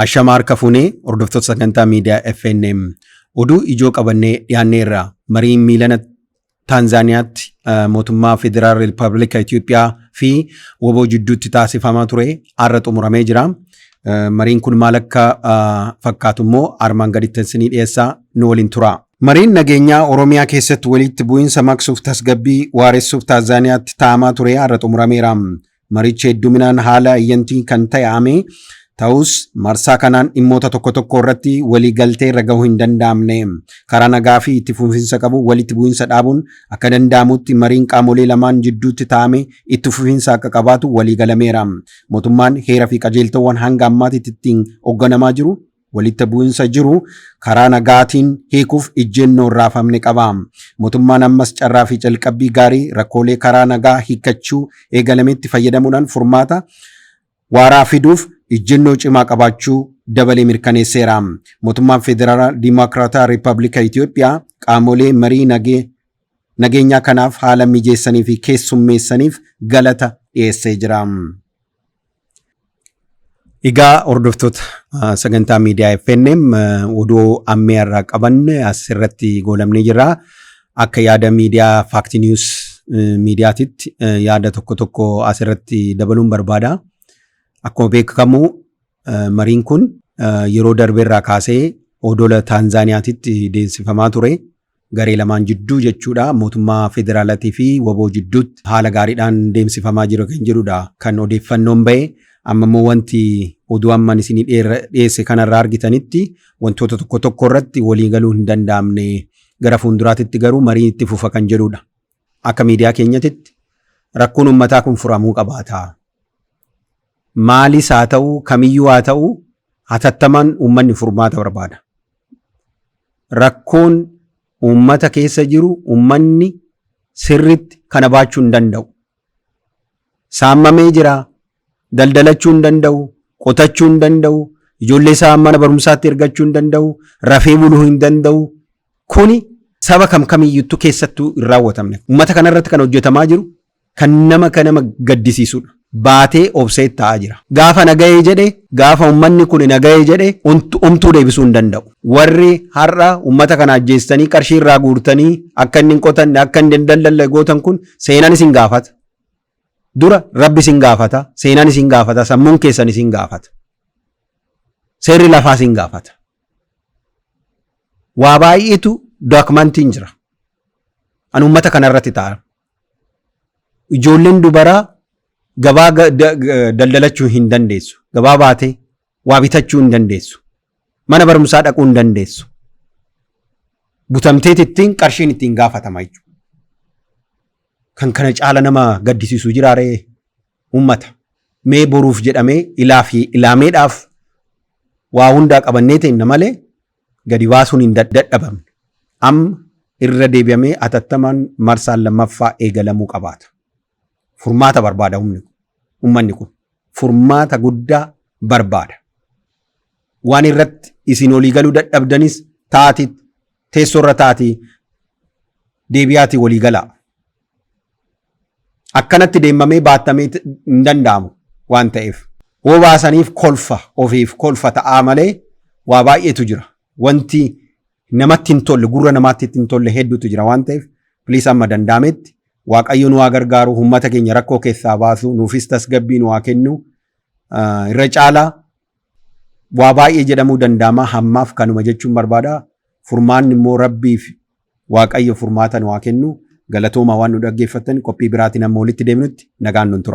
Ashama harka fuunee, hordoftoota sagantaa miidiyaa FNM, oduu ijoo qabannee dhiyaanneerra. Mariin miilana Taanzaaniyaatti mootummaa Federaal Riippaabilika Itoophiyaa fi WBO jidduutti taasifamaa ture har'a xumuramee jira. Mariin kun maal akka fakkaatu immoo armaan gaditti isinii dhiyeessaa, nu waliin tura. Mariin nageenyaa Oromiyaa keessatti walitti bu'iinsa maqsuuf, tasgabbii waaressuuf Taanzaaniyaatti taa'amaa ture har'a xumurameera. Marichi hedduminaan haala ayyantii kan ta'ame ta'us, marsaa kanaan dhimmoota tokko tokko irratti walii galtee irra gahuu hin danda'amne. Karaa nagaa fi itti fufiinsa qabu walitti bu'iinsa dhaabuun akka danda'amutti mariin qaamolee lamaan jidduutti taa'ame itti fufiinsa akka qabaatu walii galameera. Mootummaan heera fi qajeeltowwan hanga ammaatti ittiin hoogganamaa jiru walitti bu'iinsa jiru karaa nagaatiin hiikuuf ejjennoo hin raafamne qaba. Mootummaan ammas carraa fi calqabbii gaarii rakkoolee karaa nagaa hiikkachuu eegalametti fayyadamuudhaan furmaata waaraa fiduuf ejjennoo cimaa qabaachuu dabalee mirkaneesseera. Mootummaan Federaalaa Dimokiraataa Riippaabilika Itoophiyaa qaamolee marii nageenyaa kanaaf haala mijeessanii fi keessummeessaniif galata dhiyeessee jira. Egaa hordoftoota sagantaa miidiyaa FNM, oduu ammee irraa qabanne asirratti goolabnee jirra. Akka yaada miidiyaa Fact News miidiyaatitti yaada tokko tokko asirratti dabaluun barbaada. Akkuma beekamu, mariin kun yeroo darbeerraa kaasee odola Taanzaaniyaatitti deemsifamaa ture. Garee lamaan jidduu jechuudha. Mootummaa federaalaatii fi WBO jidduutti haala gaariidhaan deemsifamaa jira kan jedhudha kan odeeffannoon bahe. Amma immoo wanti oduu amman isinii dhiyeesse kanarraa argitanitti, wantoota tokko tokko irratti walii galuu hin danda'amne, gara fuulduraatitti garuu mariin itti fufa kan jedhudha. Akka miidiyaa keenyatitti rakkoon uummataa kun furamuu qabaata. Maalis haa ta'u, kamiyyuu haa ta'u, hatattamaan uummanni furmaata barbaada. Rakkoon uummata keessa jiru uummanni sirritti kana baachuu hin danda'u. Saammamee jira. Daldalachuu hin danda'u. Qotachuu hin danda'u. Ijoollee isaa mana barumsaatti ergachuu hin danda'u. Rafee buluu hin danda'u. Kuni saba kam kamiyyuttu keessattuu hin raawwatamne. Uummata kanarratti kan hojjetamaa jiru kan nama gaddisiisudha. Baatee obsee taa'aa jira. Gaafa nagahee jedhe, gaafa uummanni kun nagahee jedhe, homtuu deebisuu hin danda'u. Warri har'a uummata kana ajjeessanii qarshii irraa guurtanii akka inni hin qotanne, akka inni hin daldalle gootan kun seenaan isin gaafata. Dura Rabbi isin gaafata, seenaan isin gaafata, sammuun keessan isin gaafata. Seerri lafaa isin gaafata. Waa baay'eetu dookumantiin jira. An uummata kanarratti ta'a. Ijoolleen dubaraa gabaa daldalachuu hin dandeessu. Gabaa baatee waa bitachuu hin dandeessu. Mana barumsaa dhaquu hin dandeessu. Butamteet ittiin qarshiin ittiin gaafatama jechuudha. Kan kana caala nama gaddisiisu jiraaree uummata? Mee boruuf jedhamee ilaa fi ilaameedhaaf waa hundaa qabannee teenna malee gadi baasuun hin dadhabamne. Amma irra deebi'amee atattamaan marsaan lammaffaa eegalamuu qabaata. Furmaata barbaada humni kun. Uummanni kun furmaata guddaa barbaada. Waan irratti isin olii galuu dadhabdanis taati, teessoo irra taati, deebi'aatii walii galaa. Akkanatti deemamee baattamee hin danda'amu waan ta'eef. Hoo baasaniif kolfa, ofiif kolfa ta'aa malee waa baay'eetu jira. Wanti namatti hin tolle, gurra namaatti hin tolle hedduutu jira waan ta'eef, please, amma danda'ametti Waaqayyo nu haa gargaaru, uummata keenya rakkoo keessaa baasu, nuufis tasgabbii nu haa kennu. Irra caalaa waa baay'ee jedhamuu danda'ama, hammaaf kanuma jechuun barbaada. Furmaanni immoo Rabbiif Waaqayyo furmaata nu haa kennu. Galatooma waan nu dhaggeeffattan. Qophii biraatiin amma walitti deemnutti nagaan nun tura.